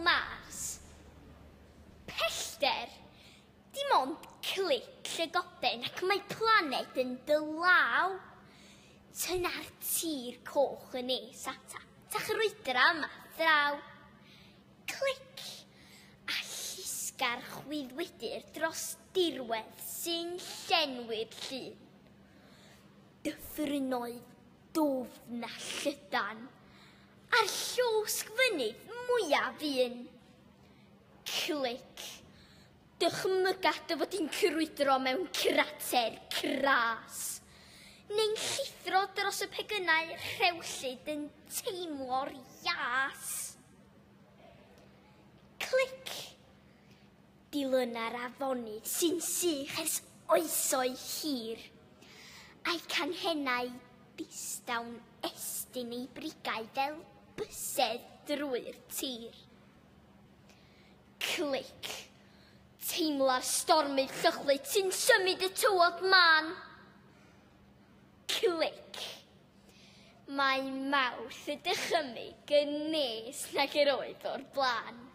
Mars. Pellter? Dim ond clic llygoden ac mae planed yn dy law. Tyna'r tir coch yn nes ata. Ta chrwydra yma draw. Clic! A llusga'r chwyddwydr dros dirwedd sy'n llenwi'r llun. Dyffrynnoedd dwfn a llydan, a'r llosg fynydd mwyaf un. Clic! Dychmyga dy fod di'n crwydro mewn crater cras, neu'n llithro dros y pegynau rhewllyd yn teimlo'r ias. Clic! Dilyna'r afonydd sy'n sych ers oesoedd hir, a'i canghennau distaw'n estyn eu brigau fel bysedd drwy'r tir. Clic! Teimla'r stormydd llychlyd sy'n symud y tywod mân. Clic! Mae Mawrth y dychymyg yn nes nag yr oedd o'r blaen.